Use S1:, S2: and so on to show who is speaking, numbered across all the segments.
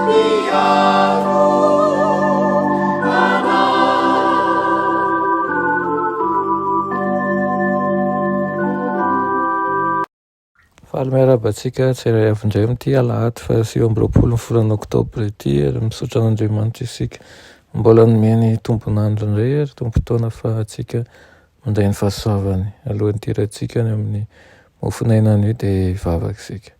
S1: Mpiaro anay.
S2: Faly miarahaba antsika tsirairay avy indray amin'ity alahady faha 29 ny volana oktobra ity ary misaotra an'Andriamanitra isika mbola nomeny tombon'andro indray ary tombon-taona ahafahantsika mandray ny fahasoavany. Alohan'ny hidirantsika any amin'ny mofon'aina anio dia hivavaka isika.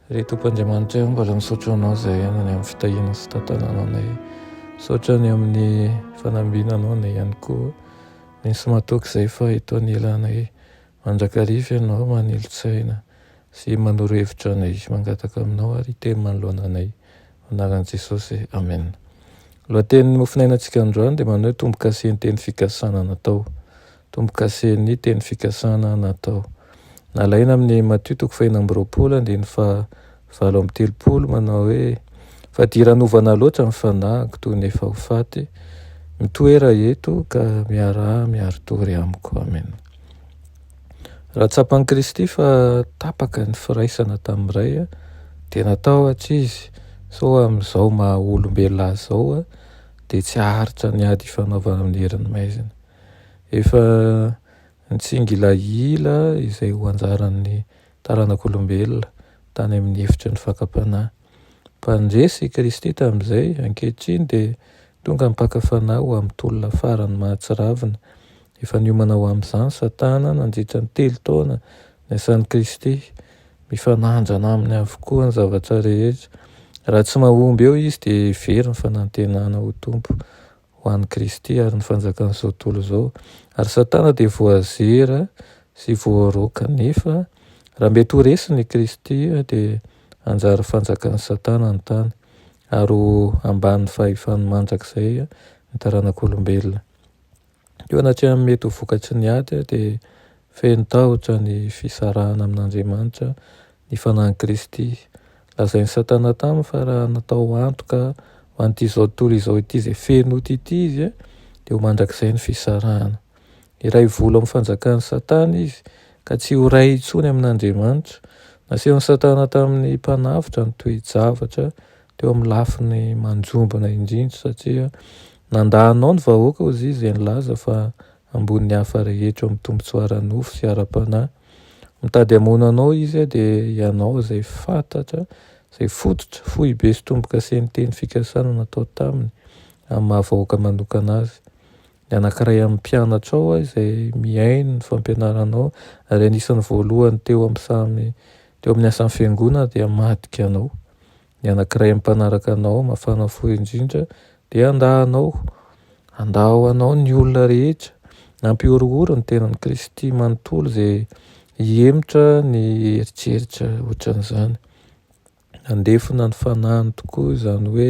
S2: Ry Tompo Andriamanitra ô, mbola misaotra Anao izahay ny amin'ny fitahiana sy tantananao anay. Misaotra ny amin'ny fanambinanao anay ihany koa. Mino sy matoky izahay fa eto anilanay mandrakariva Ianao manilo-tsaina sy manoro hevitra anay. Mangataka Aminao ary hiteny manoloana anay. Anaran'i Jesosy. Amen. Lohatenin'ny mofonainantsika androany dia manao hoe tombokasen'ny teny fikasana natao. Tombokasen'ny teny fikasana natao. Nalaina amin'ny Matio toko fahenina amby roapolo andininy faha 38 manao hoe fadiranovana loatra ny fanahiko toy ny efa ho faty. Mitoera eto ka miaraha miari-tory amiko. Amen. Raha tsapan'i Kristy fa tapaka ny firaisana tamin'ny Ray, dia natahotra izy sao amin'izao maha olombelona azy izao dia tsy haharitra ny ady ifanaovana amin'ny herin'ny maizina. Efa nitsingilahila izay ho anjaran'ny taranak'olombelona tany amin'ny efitry ny fakam-panahy. Mpandresy i Kristy tamin'izay, ankehitriny dia tonga ny mpaka fanahy ho amin'ny tolona farany mahatsiravina. Efa niomana ho amin'izany Satana nandritra ny telo taona niasan'i Kristy. Mifanandrana aminy avokoa ny zavatra rehetra. Raha tsy mahomby eo izy dia very ny fanantenana ho Tompo ho an'i Kristy ary ny fanjakan'izao tontolo izao. Ary Satana dia voazera sy voaroaka. Nefa raha mety ho resiny i Kristy dia hanjary fanjakan'i Satana ny tany ary ho ambanin'ny fahefany mandrakizay ny taranak'olombelona. Teo anatrehan'ny mety ho vokatry ny ady dia feno tahotra ny fisarahana amin'Andriamanitra ny fanahin'i Kristy. Lazain'i Satana taminy fa raha natao antoka ho an'ity izao tontolo izao ity izay feno ota ity izy dia ho mandrakizay ny fisarahana. Hiray volo amin'ny fanjakan'i Satana izy ka tsy ho ray intsony amin'Andriamanitra. Nasehon'i Satana tamin'ny mpanavotra ny toe-javatra teo amin'ny lafiny manjombona indrindra satria nandà anao ny vahoaka hozy izy izay nilaza fa ambonin'ny hafa rehetra eo amin'ny tombontsoa ara-nofo sy ara-panahy. Mitady hamono anao izy dia ianao izay fantatra, izay fototra, foibe sy tombokasen'ny teny fikasana natao taminy amin'ny maha vahoaka manokana azy. Ny anankiray amin'ny mpianatrao izay mihaino ny fampianaranao ary anisan'ny voalohany teo amin'ny samy teo amin'ny asan'ny fiangonana dia hamadika anao. Ny anankiray amin'ny mpanaraka anao mafana fo indrindra dia handà anao. Handà ho anao ny olona rehetra. Nampihorohoro ny tenan'i Kristy manontolo izay hihemotra ny eritreritra ohatran'izany. Nandefona ny fanahiny tokoa izany hoe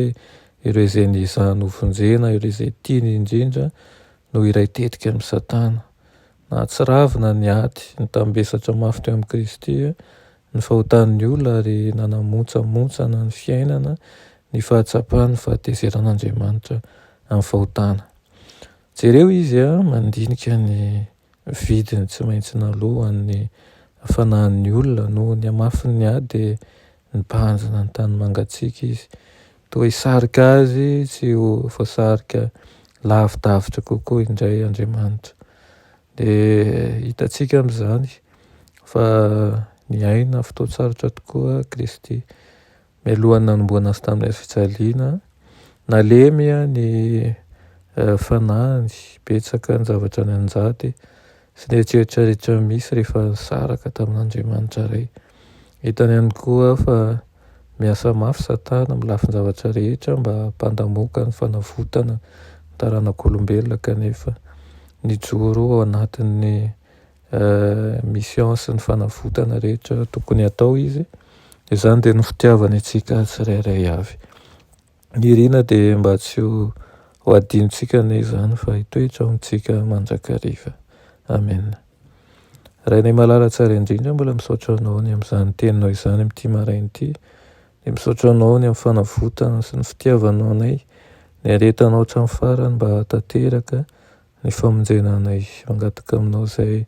S2: ireo izay nezahany hovonjena, ireo izay tiany indrindra no hiray tetika amin'i Satana. Nahatsiravina ny ady nitambesatra mafy teo amin'i Kristy ny fahotan'ny olona ary nanamontsamontsana ny fiainana ny fahatsapany ny fahatezeran'Andriamanitra amin'ny fahotana. Jereo izy mandinika ny vidiny tsy maintsy naloa ho an'ny fanahin'ny olona noho ny hamafin'ny ady dia nibanjina ny tany mangatsiaka izy. Toa hisarika azy tsy ho voasarika lavidavitra kokoa indray Andriamanitra. Dia hitantsika amin'izany fa niaina fotoan-tsarotra tokoa Kristy. Mialohan'ny nanombohana azy tamin'ny hazo fijaliana, nalemy ny fanahiny, betsaka ny zavatra nianjady sy ny eritreritra rehetra misy rehefa nisaraka tamin'Andriamanitra Ray. Hitany ihany koa fa miasa mafy Satana amin'ny lafin-javatra rehetra mba hampandamoaka ny fanavotana ny taranak'olombelona kanefa nijoro ao anatin'ny mission sy ny fanavotana rehetra tokony hatao izy. Izany dia ny fitiavany antsika tsirairay avy. Ny irina dia mba tsy ho hadinontsika anie izany fa hitoetra ao amintsika mandrakariva. Amen. Rainay malala tsara indrindra, mbola misaotra anao ny amin'izany teninao izany amin'ity maraina ity. Dia misaotra anao ny amin'ny fanavotana sy ny fitiavanao anay, niaretanao hatramin'ny farany mba hahatanteraka ny famonjena anay. Mangataka aminao izay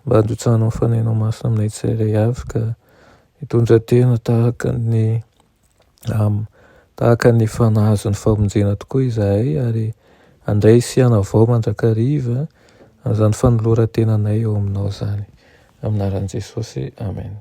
S2: mba handrotsahanao ny Fanahinao Masina aminay tsirairay avy ka hitondra tena tahaka ny Tahaka ny efa nahazo ny famonjena tokoa izahay ary handray sy hanavao mandrakariva an'izany fanoloran-tenanay eo aminao izany. Amin'ny anaran'i Jesosy, Amen.